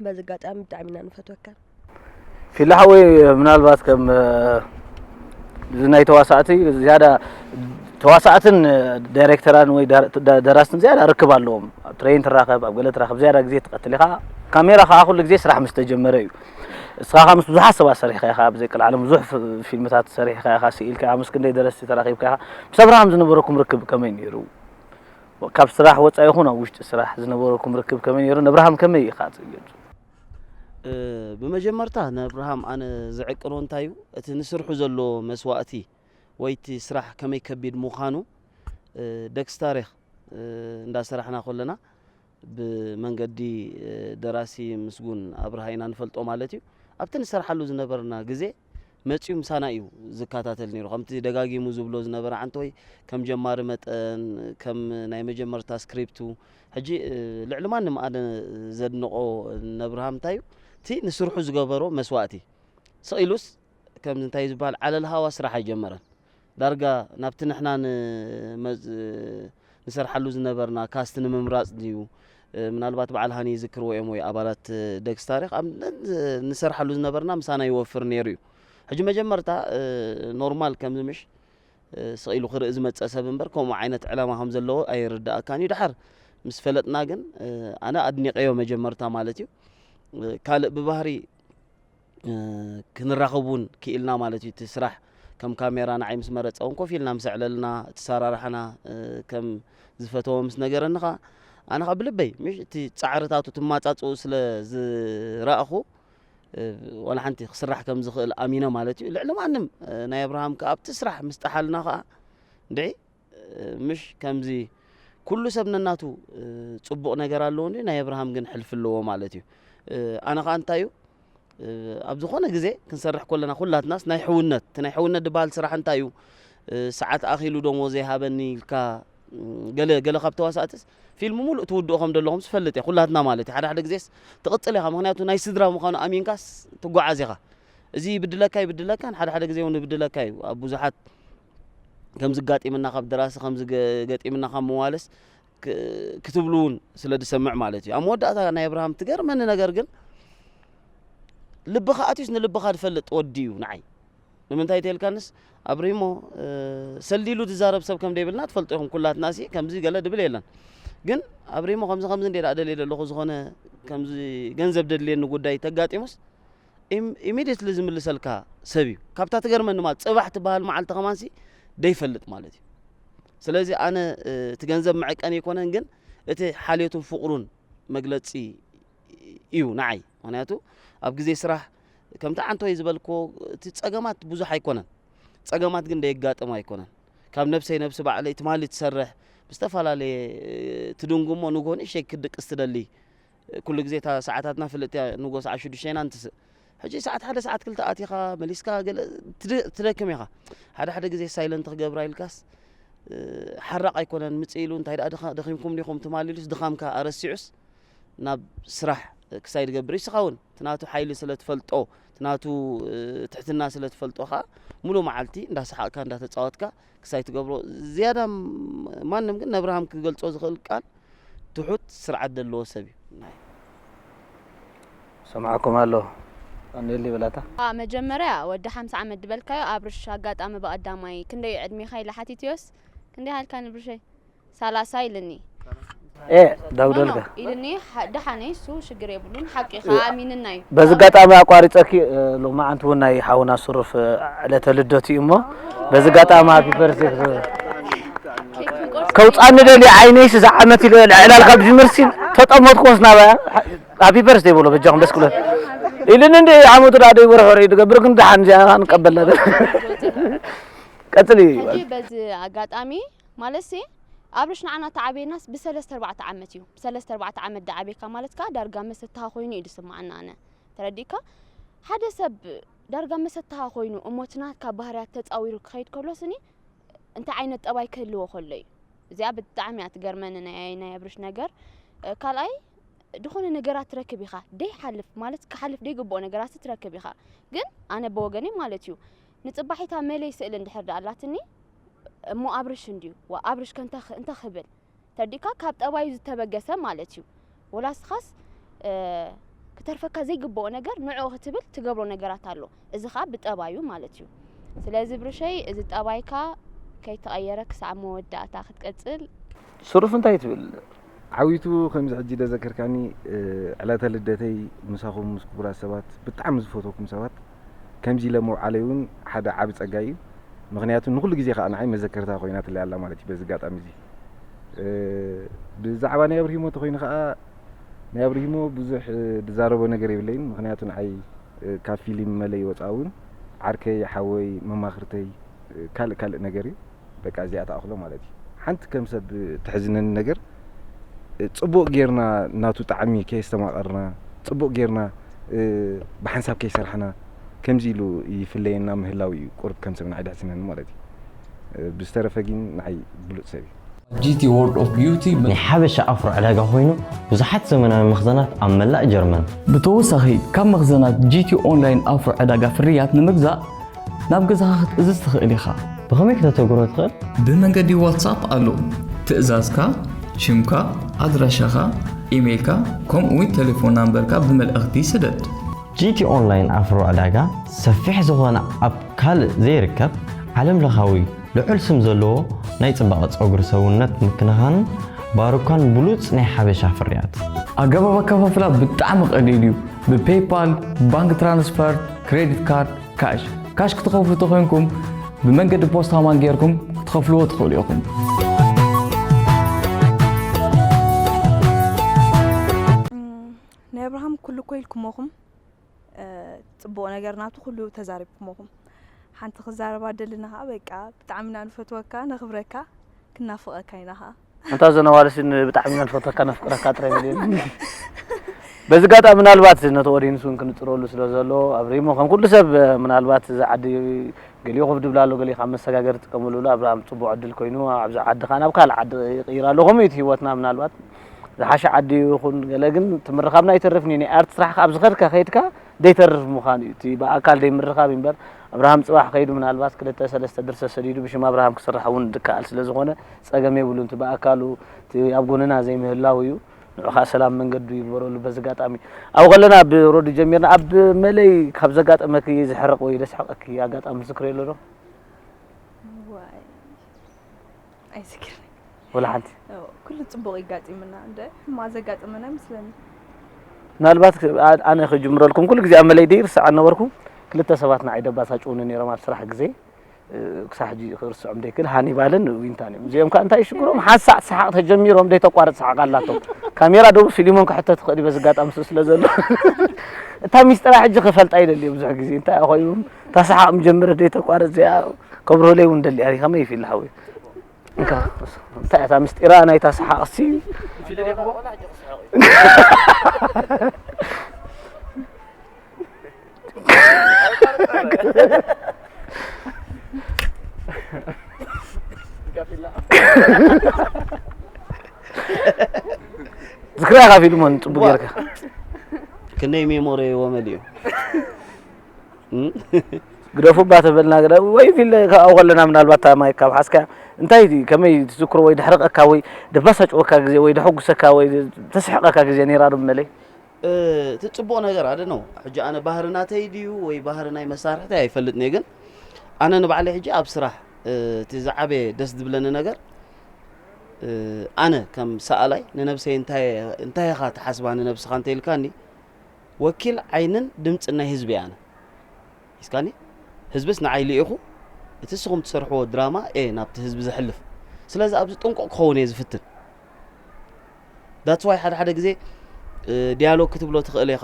በዚ ኣጋጣሚ ብጣዕሚ ኢና ንፈትወካ ፊላ ሓወይ ምናልባት ከም እዚ ናይ ተዋሳእቲ ዝያዳ ተዋሳእትን ዳይሬክተራን ወይ ደራስትን ዝያዳ ርክብ ኣለዎም ኣብ ትሬን ትራኸብ ኣብ ገለ ትራኸብ ዝያዳ ግዜ ትቐትል ኢኻ ካሜራ ከዓ ኩሉ ግዜ ስራሕ ምስ ተጀመረ እዩ እስኻ ከዓ ምስ ብዙሓት ሰባት ሰሪሕካ ኢኻ ብዘይ ቀልዓለም ብዙሕ ፊልምታት ሰሪሕካ ኢኻ ስኢልካ ኢኻ ምስ ክንደይ ደረስቲ ተራኺብካ ኢኻ ምስ ኣብርሃም ዝነበረኩም ርክብ ከመይ ነይሩ ካብ ስራሕ ወፃኢ ይኹን ኣብ ውሽጢ ስራሕ ዝነበረኩም ርክብ ከመይ ነይሩ ንኣብርሃም ከመይ ኢኻ ትገልፁ ብመጀመርታ ንኣብርሃም ኣነ ዝዕቅኖ እንታይ እዩ እቲ ንስርሑ ዘሎ መስዋእቲ ወይ እቲ ስራሕ ከመይ ከቢድ ምዃኑ ደክስ ታሪክ እንዳሰራሕና ከለና ብመንገዲ ደራሲ ምስጉን ኣብርሃ ኢና ንፈልጦ ማለት እዩ ኣብቲ ንሰርሓሉ ዝነበርና ግዜ መፅዩ ምሳና እዩ ዝከታተል ነይሩ ከምቲ ደጋጊሙ ዝብሎ ዝነበረ ዓንተወይ ከም ጀማሪ መጠን ከም ናይ መጀመርታ ስክሪፕቱ ሕጂ ልዕሊ ማንም ኣነ ዘድንቆ ነብርሃም እንታይ እዩ እቲ ንስርሑ ዝገበሮ መስዋእቲ ስቕ ኢሉስ ከምዚ እንታይ ዝበሃል ዓለል ሃዋ ስራሕ ኣይጀመረን ዳርጋ ናብቲ ንሕና ንሰርሓሉ ዝነበርና ካስት ንምምራፅ ድዩ ምናልባት በዓል ሃኒ ይዝክርዎ እዮም ወይ ኣባላት ደግስ ታሪክ ንሰርሓሉ ዝነበርና ምሳና ይወፍር ነይሩ እዩ ሕጂ መጀመርታ ኖርማል ከምዚ ምሽ ስቕ ኢሉ ክርኢ ዝመፀ ሰብ እምበር ከምኡ ዓይነት ዕላማ ከም ዘለዎ ኣይርዳእካን እዩ ድሓር ምስ ፈለጥና ግን ኣነ ኣድኒቀዮ መጀመርታ ማለት እዩ ካልእ ብባህሪ ክንራኸብ እውን ክኢልና ማለት እዩ። እቲ ስራሕ ከም ካሜራ ንዓይ ምስ መረጸ እውን ኮፍ ኢልና ምስ ኣዕለልና፣ እቲ ኣሰራርሓና ከም ዝፈተዎ ምስ ነገረኒ ኸኣ፣ ኣነ ኸኣ ብልበይ፣ ምሽ፣ እቲ ጻዕርታቱ ትማጻጽኡ ስለ ዝረኣኹ፣ ዋላ ሓንቲ ክስራሕ ከም ዝኽእል ኣሚነ ማለት እዩ። ልዕሊ ማንም፣ ናይ ኣብርሃም ከኣ ኣብቲ ስራሕ ምስ ጠሓልና ኸኣ፣ እንድዒ፣ ምሽ፣ ከምዚ ኩሉ ሰብ ነናቱ ጽቡቕ ነገር ኣለዎ እንዲ፣ ናይ ኣብርሃም ግን ሕልፊ ኣለዎ ማለት እዩ። ኣነ ኸኣ እንታይ እዩ፣ ኣብ ዝኾነ ግዜ ክንሰርሕ ከለና ኩላትናስ ናይ ሕውነት፣ እቲ ናይ ሕውነት ዝበሃል ስራሕ እንታይ እዩ? ሰዓት ኣኺሉ ደሞዘይ ሃበኒ ኢልካ፣ ገለ፣ ገለ ካብ ተዋሳእትስ ፊልም ሙሉእ ትውድኦ ከም ዘለኹም ዝፈልጥ እየ፣ ኩላትና ማለት እዩ። ሓደ ሓደ ግዜስ ትቕጽል ኢኻ፣ ምኽንያቱ ናይ ስድራ ምዃኑ ኣሚንካስ ትጓዓዝ ኢኻ። እዚ ይብድለካ ይብድለካን፣ ሓደ ሓደ ግዜ እውን ይብድለካ እዩ። ኣብ ብዙሓት ከም ዝጋጢምና ካብ ደራሲ፣ ከም ዝገ-፣ ገጢምና ካብ መዋልስ ክ-፣ ክትብሉ እውን ስለ ዝሰምዕ ማለት እዩ። ኣብ መወዳእታ ናይ ኣብርሃም ትገርመኒ ነገር ግን፣ ልብኻ ኣትዩስ ንልብኻ ዝፈልጥ ወዲ እዩ ንዓይ። ንምንታይ ተልካንስ፣ ኣብሪሞ፣ እ፣ ሰልዲሉ ዝዛረብ ሰብ ከም ደይብልና ትፈልጡ ኢኹም። ኩላትናሲ ከምዚ ገለ ድብል የለን። ግን ኣብሪሞ ከምዚ ከምዚ እንደ ደኣ ደልየ ዘለኹ፣ ዝኾነ ከምዚ ገንዘብ ደድልየኒ ጉዳይ ተጋጢሙስ፣ ኢም-፣ ኢሚድየትሊ ዝምልሰልካ ሰብ እዩ። ካብታ ትገርመኒ ማለት፣ ጽባሕ ትበሃል መዓልቲ ከማንሲ ደይፈልጥ ማለት እዩ። ስለዚ ኣነ፣ እ፣ እቲ ገንዘብ መዐቀኒ ኣይኮነን፣ ግን እቲ ሓልዮቱን ፍቕሩን መግለጺ እዩ ንዓይ። ምኽንያቱ ኣብ ግዜ ስራሕ ከምቲ ዓንቶይ ዝበልክዎ፣ እቲ ጸገማት ብዙሕ ኣይኮነን። ጸገማት ግን ደየጋጥም ኣይኮነን። ካብ ነብሰይ ነብሲ ባዕለይ ትማሊ ትሰርሕ፣ ብዝተፈላለየ ትድንጉሞ ንግሆ ንእሽተይ ክትድቅስ ትደሊ። ኩሉ ግዜ እታ ሰዓታትና ፍልጥቲ እያ፣ ንግሆ ሰዓት ሽዱሽተ ኢና እንትስእ። ሕጂ ሰዓት ሓደ ሰዓት ክልተ ኣቲኻ መሊስካ ገለ ትድ-፣ ትደክም ኢኻ። ሓደ ሓደ ግዜ ሳይለንት ክገብራ ኢልካስ፣ እ፣ ሓራቕ ኣይኮነን፣ ምጽእ ኢሉ እንታይ ደኣ ድኻ-፣ ደኺምኩም ዲኹም ትማሊ ኢሉስ ድኻምካ ኣረሲዑስ ናብ ስራሕ ክሳይ ድገብር እዩ። ንስኻ እውን እቲ ናቱ ሓይሊ ስለ ትፈልጦ፣ እቲ ናቱ፣ እ፣ ትሕትና ስለ ትፈልጦ ኸኣ፣ ሙሉእ መዓልቲ እንዳሰሓቕካ እንዳተጻወትካ ክሳይ ትገብሮ። ዝያዳ ም-፣ ማንም ግን ነብርሃም ክገልጾ ዝኽእል ቃል ትሑት ስርዓት ዘለዎ ሰብ እዩ። ናይ ሰምዓኩም ኣሎ። ቀንደሊ በላታ። አ፣ መጀመርያ ወዲ ሓምሳ ዓመት ዝበልካዮ ኣብርሽ፣ ኣጋጣሚ ብቐዳማይ ክንደይ ዕድሜኻ ኢለ ሓቲትዮስ፣ ክንደይ ሃልካኒ ብርሸይ? ሰላሳ ኢልኒ። ኤ፣ ዳውደልካ። ኖ፣ ኖ፣ ኢልኒ፣ ሓ-፣ ደሓነይ፣ እሱ ሽግር የብሉን፣ ሓቂኻ፣ በ-፣ ኣሚንና እዩ። በዚ ኣጋጣሚ ኣቋሪጸኪ፣ እ፣ ሎማዓንቲ እውን ናይ ሓውና ስሩፍ፣ እ፣ ዕለተ ልደቱ እዩ እሞ፣ በዚ ኣጋጣሚ ሃፒ በርዝደይ ክስ-፣ ኬክ ክንቆርስ ከውጻኒ ደልየ ዓይነይስ እዛ ዓመት ኢለ ዕላል ካብ ጅምርሲ ተጠመትኩስ ናባያ። ሃፒ በርዝደይ በሎ በጃኹም ደስ ክብለኩም። ኢልኒ እንደ ዓመቱ ደኣ ደይ ወርሒ ወርሒ ድገብር ግን ደሓን እዚኣ ንቀበላ። ቀጽሊ። ሕጂ በዚ ኣጋጣሚ ማለትሲ ኣብርሽ ንዓና ተዓብየናስ ብሰለስተ ኣርባዕተ ዓመት እዩ። ብሰለስተ ኣርባዕተ ዓመት ደዓብየካ ማለት ከኣ ዳርጋ መሰትኻ ኮይኑ እዩ ዝስምዓና ኣነ። ተረዲእካ? ሓደ ሰብ ዳርጋ መሰትኻ ኮይኑ እሞ እቲ ናትካ ባህርያት ተጻዊሩ ክኸይድ ከሎ ስኒ እንታይ ዓይነት ጠባይ ክህልዎ ከሎ እዩ? እዚኣ ብጣዕሚ እያ ትገርመኒ ናይ፣ ናይ ኣብርሽ ነገር። እ፣ ካልኣይ ዝኾነ ነገራት ትረክብ ኢኻ። ደይሓልፍ ማለት ክሓልፍ ደይግብኦ ነገራት ትረክብ ኢኻ። ግን ኣነ ብወገነይ ማለት እዩ ንጽባሒታ መለይ ስእሊ እንድሕር ደኣ ኣላትኒ እሞ ኣብርሽ እንድዩ፣ ዋ ኣብርሽ ከ እንተ-፣ እንተ ክብል ተረዲእካ ካብ ጠባዩ ዝተበገሰ ማለት እዩ። ወላ እስኻስ፣ እ፣ ክተርፈካ ዘይግብኦ ነገር ንዕኡ ክትብል ትገብሮ ነገራት ኣሎ። እዚ ኸኣ ብጠባዩ ማለት እዩ። ስለዚ ብርሸይ እዚ ጠባይካ ከይተቐየረ ክሳዕ መወዳእታ ክትቀጽል። ስሩፍ እንታይ ትብል? ዓዊቱ ከምዚ ሕጂ ደዘከርካኒ፣ እ፣ ዕለተ ልደተይ ምሳኹም ምስ ክቡራት ሰባት፣ ብጣዕሚ ዝፈትወኩም ሰባት፣ ከምዚ ኢለ ምውዓለይ እውን ሓደ ዓቢ ጸጋ እዩ። ምኽንያቱ ንኹሉ ግዜ ከኣ ንዓይ መዘከርታ ኮይናትለይ ኣላ ማለት እዩ። በዚ ኣጋጣሚ እዚ፣ እ፣ ብዛዕባ ናይ ኣብርሂሞ እንተኾይኑ ከኣ፣ ናይ ኣብርሂሞ ብዙሕ፣ እ፣ ዝዛረቦ ነገር የብለይን። ምኽንያቱ ንዓይ፣ እ፣ ካብ ፊልም መለይ ወጻኢ እውን ዓርከይ፣ ሓወይ፣ መማኽርተይ፣ እ፣ ካልእ ካልእ ነገር እዩ። በቃ እዚኣ ትኣኽሎ ማለት እዩ። ሓንቲ ከም ሰብ ተሕዝነኒ ነገር፣ እ፣ ጽቡቕ ጌርና ናቱ ጣዕሚ ከየስተማቐርና፣ ጽቡቕ ጌርና፣ እ፣ ብሓንሳብ ከይሰርሕና፣ ከምዚ ኢሉ ይፍለየና ምህላው እዩ ቁሩብ ከም ሰብ ንዓይ ደሕስነኒ ማለት እዩ። እ፣ ብዝተረፈ ግን ንዓይ ብሉጽ ሰብ እዩ። ጂ ቲ ወርልድ ኦፍ ቢዩቲ ናይ ሓበሻ ኣፍሮ ዕዳጋ ኮይኑ ብዙሓት ዘመናዊ መኽዘናት ኣብ መላእ ጀርመን። ብተወሳኺ ካብ መኽዘናት ጂ ቲ ኦንላይን ኣፍሮ ዕዳጋ ፍርያት ንምግዛእ ናብ ገዛኻ ክትእዝዝ ትኽእል ኢኻ። ብኸመይ ክተተግብሮ ትኽእል? ብመንገዲ ዋትሳፕ ኣሎ። ትእዛዝካ፣ ሽምካ፣ ኣድራሻኻ፣ ኢሜይልካ፣ ከምኡ'ውን ቴሌፎን ናምበርካ ብመልእኽቲ ስደድ። ጂ ቲ ኦንላይን ኣፍሮ ዕዳጋ ሰፊሕ ዝኾነ ኣብ ካልእ ዘይርከብ ዓለም ለኻዊ ልዑል ስም ዘለዎ ናይ ጽባቐ ጸጉሪ ሰውነት ምክንኻንን ባሩካን ብሉጽ ናይ ሓበሻ ፍርያት። ኣገባብ ኣከፋፍላ ብጣዕሚ ቀሊል እዩ። ብፔይፓል፣ ባንክ ትራንስፈር፣ ክሬዲት ካርድ፣ ካሽ። ካሽ ክትኸፍሉ ተኾይንኩም ብመንገዲ ፖስታ ማን ጌርኩም ክትኸፍልዎ ትኽእሉ ኢኹም። ናይ ኣብርሃም ኩሉ እኮ ኢልኩሞኹም፣ ጽቡቕ ነገር ናቱ ኩሉ ተዛሪብኩሞኹም። ሓንቲ ክዛረባ ደልና ከዓ በቃ ብጣዕሚ ኢና ንፈትወካ፣ ነኽብረካ፣ ክናፍቐካ ኢና ከዓ። ኣንታ ዘነዋልስ ብጣዕሚ ኢና ንፈትወካ፣ ነፍቅረካ ጥራይ በልየኒ። በዚ ኣጋጣሚ ምናልባት ነቲ ኦዲንስ እውን ክንጽረሉ ስለ ዘሎ ኣብ ሪሞ ከም ኩሉ ሰብ ምናልባት እዚ ዓዲ ገሊኡ ኮፍ ድብል ኣሎ፣ ገሊኡ ካብ መሰጋገሪ ጥቀመሉ ኣሎ። ኣብርሃም ጽቡቕ ዕድል ኮይኑ ኣብዚ ዓዲ ከዓ ናብ ካልእ ዓዲ ይቕይር ኣሎ። ከምኡ እዩ እቲ ህይወትና ምናልባት ዝሓሸ ዓዲ ይኹን ገለ ግን እቲ ምርኻብና ኣይተርፍን እዩ። ናይ ኣርት ስራሕ ካብ ዝኸድካ ከይድካ ዘይተርፍ ምዃኑ እዩ። እቲ ብኣካል ዘይምርኻብ እዩ እምበር ኣብርሃም ጽባሕ ከይዱ ምናልባት ክልተ ሰለስተ ድርሰት ሰዲዱ ብሽም ኣብርሃም ክስራሕ እውን ዝከኣል ስለ ዝኾነ ጸገም የብሉን። እቲ ብኣካሉ እቲ ኣብ ጎንና ዘይምህላው እዩ። ንዑ ከዓ ሰላም መንገዱ ይግበረሉ። በዚ ኣጋጣሚ ኣብኡ ከለና ብሮዲ ጀሚርና ኣብ መለይ ካብ ዘጋጠመኪ ዝሕርቕ ወይ ዘስሕቐኪ ኣጋጣሚ ትዝክርዮ ኣሎ ዶ? ዋይ ኣይዝክርን። ወላ ሓንቲ? ኩሉ ጽቡቕ ይጋጢምና እንደ ሕማ ዘጋጥመና ይመስለኒ። ምናልባት ኣነ ክጅምረልኩም ኩሉ ግዜ ኣብ መለይ ደይ ርስዓ ነበርኩ። ክልተ ሰባት ንዓይ ደባሳጭውኒ ነይሮም ኣብ ስራሕ ግዜ ክሳብ ሕጂ ክርስዖም ደይክእል ሃኒባልን ዊንታን እዮም። እዚኦም ከዓ እንታይ ሽግሮም ሓንሳዕ ሰሓቕ ተጀሚሮም ደይተቋርጥ ሰሓቕ ኣላቶም። ካሜራ ደቡ ፊሊሞን ክሕተት ትኽእል እዩ በዚ ኣጋጣሚ ስለ ዘሎ እታ ሚስጥራ ሕጂ ክፈልጣ ይደልየ ብዙሕ ግዜ እንታይ ኮይኑ እታ ሰሓቕ ምጀምረ ደይተቋርጥ እዚኣ ከብርህለይ እውን ደሊያ ከመይ ይፊል ሓወይ እንታይ እታ ምስጢራ ናይታ ሰሓቕሲ ዝክራ ካፊ ድሞ ንጽቡቅ ጌርካ ክንደይ ሜሞሪ ወመል እዩ ግደፉ እባ ተበልና ግደ ወይ ፊል ካብኡ ከለና ምናልባት እታ ማይክ ካብ ሓዝካ እንታይ ከመይ ትዝክሮ ወይ ደሕርቀካ ወይ ደባሳጭወካ ግዜ ወይ ደሐጉሰካ ወይ ተስሕቀካ ግዜ ነይራ ዶ መለይ እቲ ፅቡቕ ነገር ኣደ ነው ሕጂ ኣነ ባህሪ ናተይ ድዩ ወይ ባህሪ ናይ መሳርሕተይ ኣይፈልጥን እየ ግን ኣነ ንባዕለይ ሕጂ ኣብ ስራሕ እቲ ዝዓበየ ደስ ዝብለኒ ነገር ኣነ ከም ሰኣላይ ንነብሰይ እንታይ ኢኻ ትሓስባ ንነብስኻ እንተኢልካኒ ወኪል ዓይንን ድምፅን ናይ ህዝቢ ኣነ ሒዝካኒ ህዝብስ ንዓይ ልኢኹ እቲ ንስኹም ትሰርሕዎ ድራማ እየ ናብቲ ህዝቢ ዘሕልፍ ስለዚ ኣብዚ ጥንቁቕ ክኸውን እየ ዝፍትን that's why ሓደ ሓደ ግዜ ዲያሎግ ክትብሎ ትኽእል ኢኻ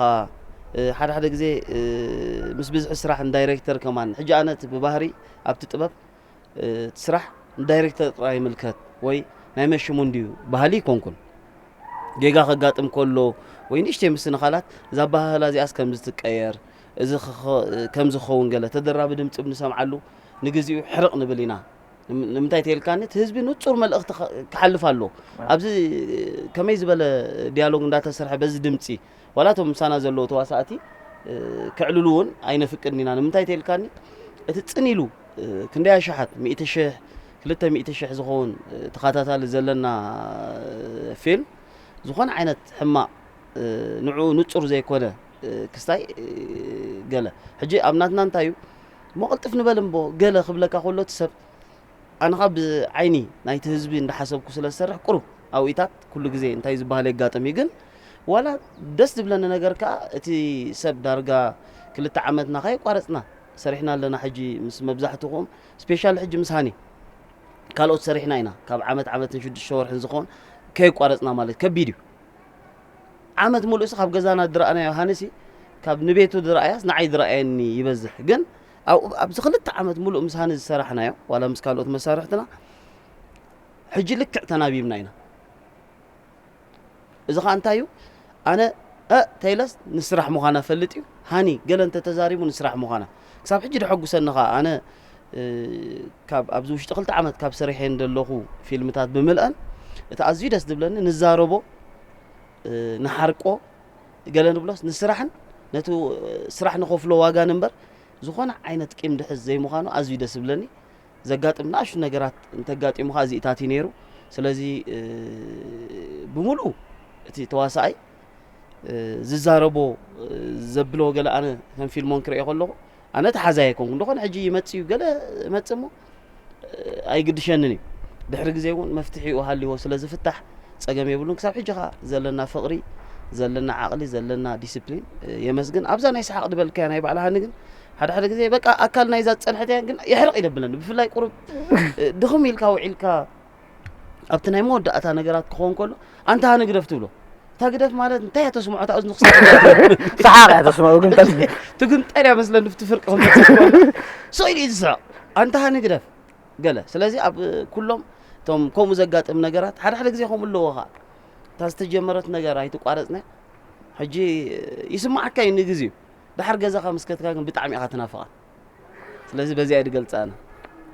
ሓደ ሓደ ግዜ ምስ ብዝሒ ስራሕ ንዳይሬክተር ከማን ሕጂ ኣነ ብባህሪ ኣብቲ ጥበብ እቲ ስራሕ ንዳይሬክተር ጥራይ ይምልከት ወይ ናይ መሽሙ እንድዩ ባህሊ ይኮንኩን ጌጋ ከጋጥም ከሎ ወይ ንእሽተይ ምስንኻላት እዛ ኣበሃህላ እዚኣስ ከምዚ ትቀየር እዚ ከምዚ ክኸውን ገለ ተደራቢ ድምፂ ንሰምዓሉ ንግዚኡ ሕርቕ ንብል ኢና ንምንታይ ተልካኒ እቲ ህዝቢ ንፁር መልእኽቲ ክሓልፍ ኣለዎ ኣብዚ ከመይ ዝበለ ዲያሎግ እንዳተሰርሐ በዚ ድምፂ ዋላ እቶም ምሳና ዘለዉ ተዋሳእቲ ክዕልሉ እውን ኣይነፍቅድን ኢና ንምንታይ ተልካኒ እቲ ፅን ኢሉ ክንደይ ኣሽሓት ሚእቲ ሽሕ ክልተ ሚእቲ ሽሕ ዝኸውን ተኸታታሊ ዘለና ፊልም ዝኾነ ዓይነት ሕማቕ ንዕኡ ንፁር ዘይኮነ ክስታይ ገለ ሕጂ ኣብ ናትና እንታይ እዩ እሞ ቅልጥፍ ንበል እምቦ ገለ ክብለካ ከሎ እቲ ሰብ ኣነ ካብ ዓይኒ ናይቲ ህዝቢ እንዳሓሰብኩ ስለ ዝሰርሕ ቁሩብ ኣብኢታት ኩሉ ግዜ እንታይ ዝበሃል የጋጥም እዩ ግን ዋላ ደስ ዝብለኒ ነገር ከዓ እቲ ሰብ ዳርጋ ክልተ ዓመትና ከየቋረፅና ሰሪሕና ኣለና ሕጂ ምስ መብዛሕትኹም ስፔሻል ሕጂ ምስ ሃኒ ካልኦት ሰሪሕና ኢና ካብ ዓመት ዓመትን ሽዱሽተ ወርሕን ዝኸውን ከየቋረፅና ማለት ከቢድ እዩ ዓመት ሙሉእሲ ካብ ገዛና ዝረኣናዮ ሃንሲ ካብ ንቤቱ ዝረኣያስ ንዓይ ዝረኣየኒ ይበዝሕ ግን ኣብዚ ክልተ ዓመት ሙሉእ ምስ ሃኒ ዝሰራሕናዮ ዋላ ምስ ካልኦት መሳርሕትና ሕጂ ልክዕ ተናቢብና ኢና እዚ ከዓ እንታይ እዩ ኣነ እ ተይለስ ንስራሕ ምዃና ፈልጥ እዩ ሃኒ ገለ እንተተዛሪቡ ንስራሕ ምዃና ክሳብ ሕጂ ደሐጉሰኒ ከዓ ኣነ ካብ ኣብዚ ውሽጢ ክልተ ዓመት ካብ ሰሪሐን ዘለኹ ፊልምታት ብምልአን እቲ ኣዝዩ ደስ ዝብለኒ ንዛረቦ ንሓርቆ ገለ ንብሎስ ንስራሕን ነቲ ስራሕ ንኸፍሎ ዋጋ ንንበር ዝኾነ ዓይነት ቂም ድሕዝ ዘይምዃኑ ኣዝዩ ደስ ዝብለኒ ዘጋጥም ንኣሽቱ ነገራት እንተጋጢሙ ከዓ እዚእታት እዩ ነይሩ ስለዚ ብምሉኡ እቲ ተዋሳኣይ ዝዛረቦ ዘብሎ ገለ ኣነ ከም ፊልሞን ክርእዮ ከለኹ ኣነ ተሓዛይ ኣይኮንኩ እንደኾነ ሕጂ ይመጽእ እዩ ገለ መጽእ እሞ ኣይግድሸንን እዩ ድሕሪ ግዜ እውን መፍትሒኡ ሃልዎ ስለ ዝፍታሕ ፀገም የብሉን ክሳብ ሕጂ ከዓ ዘለና ፍቕሪ ዘለና ዓቕሊ፣ ዘለና ዲስፕሊን፣ እ፣ የመስግን። ኣብዛ ናይ ሰሓቕ ዝበልካያ ናይ ባዕላ ሃኒ ግን፣ ሓደ ሓደ ግዜ በቃ ኣካል ናይዛ ዝጸንሐት እያ፣ ግን የሕርቕ ይደብለኒ። ብፍላይ ቁሩብ፣ እ፣ ድኽም ኢልካ ውዒልካ፣ ኣብቲ ናይ መወዳእታ ነገራት ክኸውን ከሎ፣ "ኣንታ ሃኒ ግደፍ" ትብሎ። እታ ግደፍ ማለት እንታይ እያ ተስምዖ? እታ እዝኑ ክሳዕ ሰሓቕ እያ ተስምዖ፣ ግን ተስ- ትግምጠል እያ መስለኒ፣ ብቲ ፍርቂ ከም ተስምዖ። ስቕ ኢሉ እዩ ዝስሕቕ። "ኣንታ ሃኒ ግደፍ" ገለ። ስለዚ ኣብ ኩሎም እቶም ከምኡ ዘጋጥም ነገራት፣ ሓደ ሓደ ግዜ ከምኡ ኣለዎ ኸዓ። እታ ዝተጀመረት ነገር ኣይትቋረጽን እያ። ሕጂ ይስምዓካ እዩ ንግዜኡ። ደሓር ገዛኻ ምስ ከድካ ግን ብጣዕሚ ኢኻ ትናፍቓ። ስለዚ በዚኣ እየ ዝገልጻ ኣነ።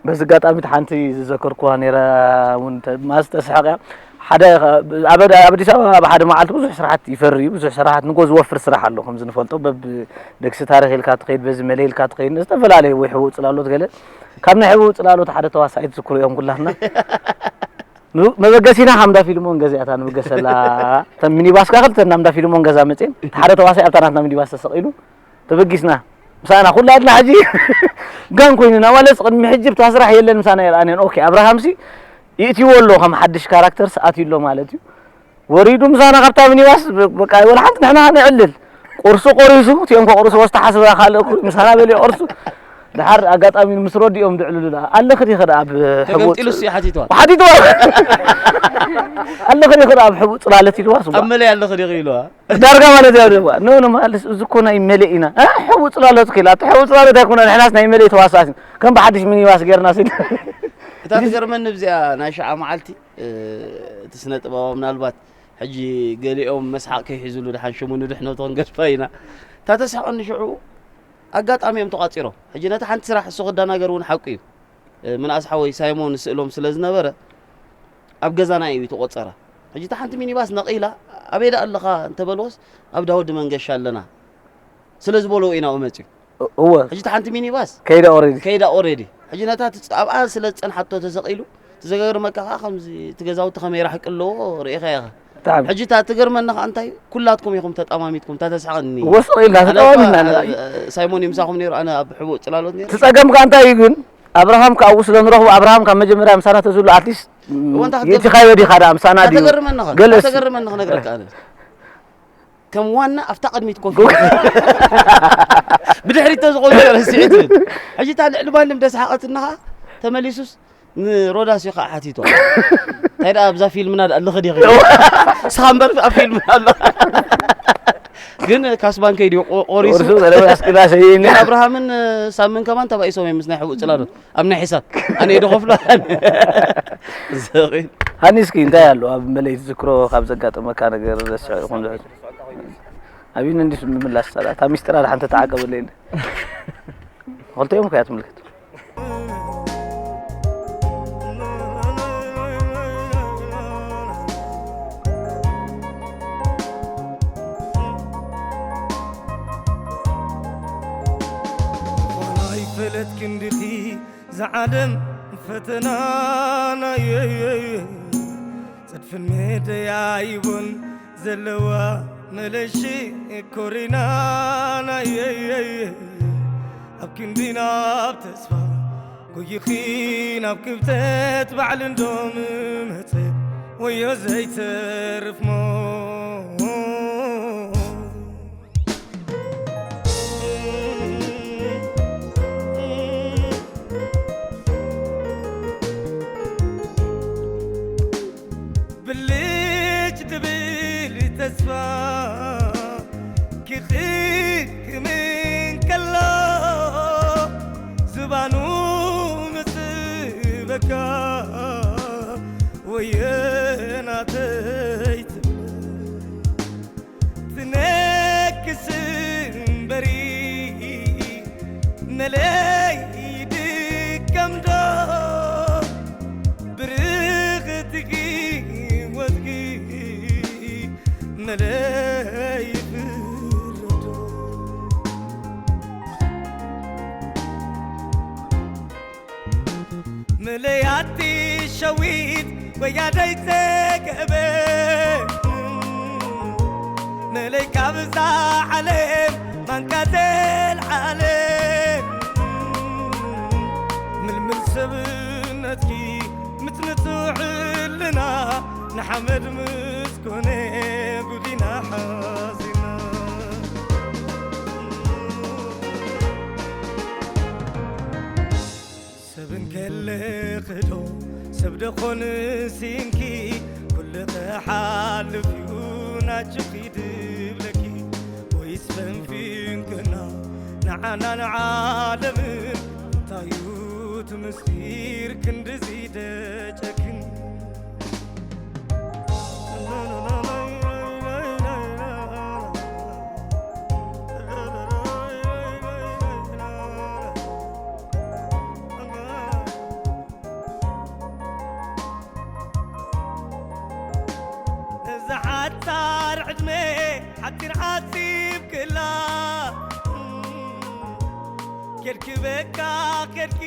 በዚ ኣጋጣሚ እቲ ሓንቲ ዝዘከርኩዋ ነይራ እውን ተ-፣ ማስ ተስሕቕ እያ። ሓደ ኸ-፣ ኣብ፣ ኣብ ኣዲስ ኣበባ ኣብ ሓደ መዓልቲ ብዙሕ ስራሓት ይፈሪ እዩ። ብዙሕ ስራሓት ንጎ ዝወፍር ስራሕ ኣሎ። ከምዚ ንፈልጦ በብ ደግሲ ታሪኽ ኢልካ ትኸይድ፣ በዚ መለ ኢልካ ትኸይድ፣ ዝተፈላለዩ ወይ ሕቡእ ጽላሎት ገለ። ካብ ናይ ሕቡእ ጽላሎት ሓደ ተዋሳኢ ትዝክሩ እዮም ኩላትና። ኑ-፣ መበገሲና ካብ እንዳ ፊልሞን ገዚኣታ ንብገሰላ። እተን ሚኒባስካ ክልተ እንዳ ፊልሞን ገዛ መጽየን፣ ሓደ ተዋሳኢ ኣብታ ናትና ሚኒባስ ተሰቒሉ፣ ተበጊስና። ምሳና ኩላትና ሕጂ ጋን ኮይንና፣ ዋላስ ቅድሚ ሕጂ ብታ ስራሕ የለን ምሳና የርኣንያን። ኦኬ፣ ኣብርሃምሲ ይእትይዎ ኣሎ፣ ከም ሓድሽ ካራክተርስ ኣትዩ ኣሎ ማለት እዩ። ወሪዱ ምሳና ካብታ ሚኒባስ፣ በ-፣ በቃ፣ ወላ ሓንቲ ንሕና ነዕልል። ቁርሱ ቆሪሱ፣ እቲኦም ከቁርሱ ወስተሓስበ ካልእ ኩ-፣ ምሳና በሊዑ ቁርሱ። ደሓር ኣጋጣሚ ምስ ረዲኦም ድዕልሉ ደኣ። ኣለኺ ዲኺ ደኣ ኣብ ሕቡእ ተገምጢሉ እሱ እዩ ሓቲትዋ። ሓቲትዋ። ኣለኺ ዲኺ ደኣ ኣብ ሕቡእ ጽላለት ኢልዋ ስዋ። ኣብ መለይ ኣለኺ ዲኺ ኢልዋ። ዳርጋ ማለት እያ ደዋ። ኖ፣ ኖ፣ ማለት እዚ እኮ ናይ መለይ ኢና። እ፣ ሕቡእ ጽላሎት ከይላ፣ እቲ ሕቡእ ጽላሎት ኣይኮነ፣ ንሕናስ ናይ መለይ ተዋሳእቲ። ከም ብሓድሽ ሚኒባስ ጌርና ስል። እታ ትገርመኒ ብዚኣ ናይ ሽዓ መዓልቲ፣ እ፣ እቲ ስነ ጥበባዊ ምናልባት ሕጂ ገሊኦም መስሓቕ ከይሒዙሉ ደሓን ሽሙ ንድሕነቱ ክንገድፋ ኢና። እታ ተስሕቐኒ ሽዑ ኣጋጣሚ እዮም ተቋጺሮም። ሕጂ ነታ ሓንቲ ስራሕ እሱ ክደናገር እውን ሓቁ እዩ። እ፣ ምንኣስ ሓወይ ሳይሞን ስእሎም ስለ ዝነበረ ኣብ ገዛና እዩ ተቖጸረ። ሕጂ እታ ሓንቲ ሚኒባስ ነቒላ፣ "ኣበይ ደኣ ኣለኻ?" እንተበልዎስ፣ "ኣብ ዳወዲ መንገሻ ኣለና" ስለ ዝበልዎ ኢና መጺኡ። እ-፣ እወ። ሕጂ እታ ሓንቲ ሚኒባስ ከይዳ ኦሬዲ። ከይዳ ኦሬዲ። ሕጂ ነታ ትጽ-፣ ኣብኣ ስለ ዝጸንሓቶ ተሰቒሉ፣ ትዘገርመካ ከኣ ከምዚ እቲ ገዛውቲ ከመይ ራሕቂ ኣለዎ ርኢኻ ኢኻ። ብጣዕሚ። ሕጂ እታ ትገርመኒ ከኣ እንታይ፣ ኩላትኩም ኢኹም ተጠማሚትኩም፣ እታ ተስሕቐኒ። እወ፣ ስቕ ኢልና ኣነ እኳ፣ ተጠማሚትና ኢና። እ፣ ሳይሞን እዩ ምሳኹም ነይሩ፣ ኣነ ኣብ ሕቡእ ጽላሎት ነይሩ። እቲ ጸገም ከኣ እንታይ እዩ ግን፣ ኣብርሃም ከኣ ኣብኡ ስለ ንረኽቦ፣ ኣብርሃም ካብ መጀመርያ ምሳና ተዝህሉ፣ ኣትሊስት፣ እወ፣ እንታይ የእቲኻዮ ዲኻ ደኣ ምሳና ድዩ? ተገርመኒ ኸ? ገለስ። ተገርመኒ ክነግረካ ኣነ። ከም ዋና ኣብታ ቅድሚት ኮፍ ኢሉ። ብድሕሪት ተዝቆም ነይረ ስዒድ። ሕጂ እታ ልዕሊ ማንም ደስሓቐትና ኸኣ ተመሊሱስ ንሮዳስ እዩ ኸኣ ሓቲቶ። እንታይ ደኣ ኣብዛ ፊልምና ደኣ ኣለኺ ዲኺ? ንስኻ እምበር ኣብ ፊልምና ኣለኻ። ግን ካስባንከይ ድዩ ቆ-፣ ቆሪሱ? ቆሪሱ፣ ዘለወ ኣስቂላ ሰይኒ። ግን ኣብርሃምን ሳምን ከማን ተባኢሶም እዮም ምስ ናይ ሕቡእ ጽላሎት። ኣብ ናይ ሒሳብ። ኣነ እየ ዝኸፍሎ። ዘኺ። ሃኒ፣ እስኪ እንታይ ኣሎ ኣብ መለይ ትዝክሮ ካብ ዘጋጠመካ ነገር ረስዕ ይኹን ዝዕል? ኣብይን እንዲስ ምምላስ ጸላ። እታ ሚስጥራ ደሓን ተተዓቀበለይ እንደ። ክልቲኦም ከያ ትምልከት። ዋላ ይፈለጥ ክንድኺ ዝዓለም ፈተናናየይ፣ ጽድፍን መደያይቦን ዘለዋ መለሺ ኮሪናናየይ፣ ኣብ ክንዲ ናብ ተስፋ ጎይኺ ናብ ክብተት ባዕል እንዶ ምመጸ ወዮ ዘይተርፍ ሞ ብልጭ ድብል ተስፋ ክኽክምን ከሎ ዝባኑ ምጽበካ ወየናተይ ትብል ትነክስ እምበሪ መለይ ድከምዶ ብርኽቲ ህይወትኪ መለይ ፍረዶ። መለያቲ ሸዊት ወያደይ ተገበ መለይ ካብዛ ዓለም ማንካ ዘልዓለ ምልምል ሰብነትኪ ምጽንቱ ዕልና ንሓመድ ምስ ኮነ ጉዲና ሓ ኣጆኺ ድብለኪ ወይስ ፈንፊንክና ንዓና ንዓለምን? እንታይ እዩ እቲ ምስጢር ክንድዚ ደጨክን? እዛ ሓጻር ዕድመ ሓጺር ዓጺብክላ፣ ኬድኪ በቃ ኬድኪ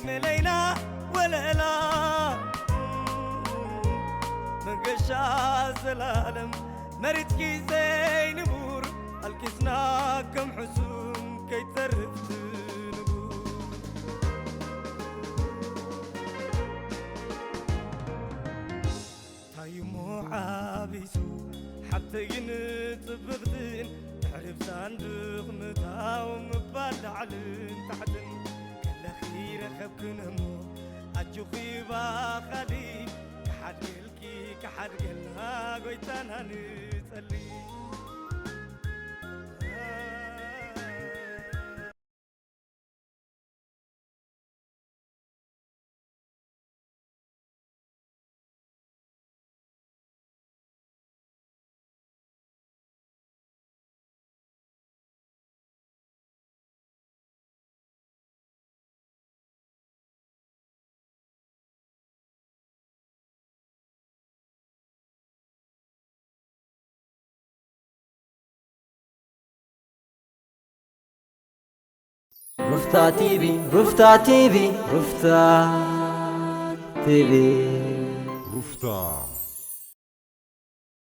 መለይና ወለላ፣ መገሻ ዘላለም መሪጽኪ ዘይንቡር፣ ኣልቂስና ከም ሕሱም ከይተርፍ ትንቡር። ታይሞ ዓቢሱ ሓብተይን ጽብቕትን ድሕሪ ብሳንዱቕ ምታው ምባል ላዕልን ታሕትን ከለኺ ረኸብክን እሞ ኣጆኺ ባኻሊ ክሓድገልኪ ክሓድገልና ጎይታና ንጸሊ። ሩፍታ ቲቪ፣ ሩፍታ ቲቪ፣ ሩፍታ ቲቪ። ሩፍታ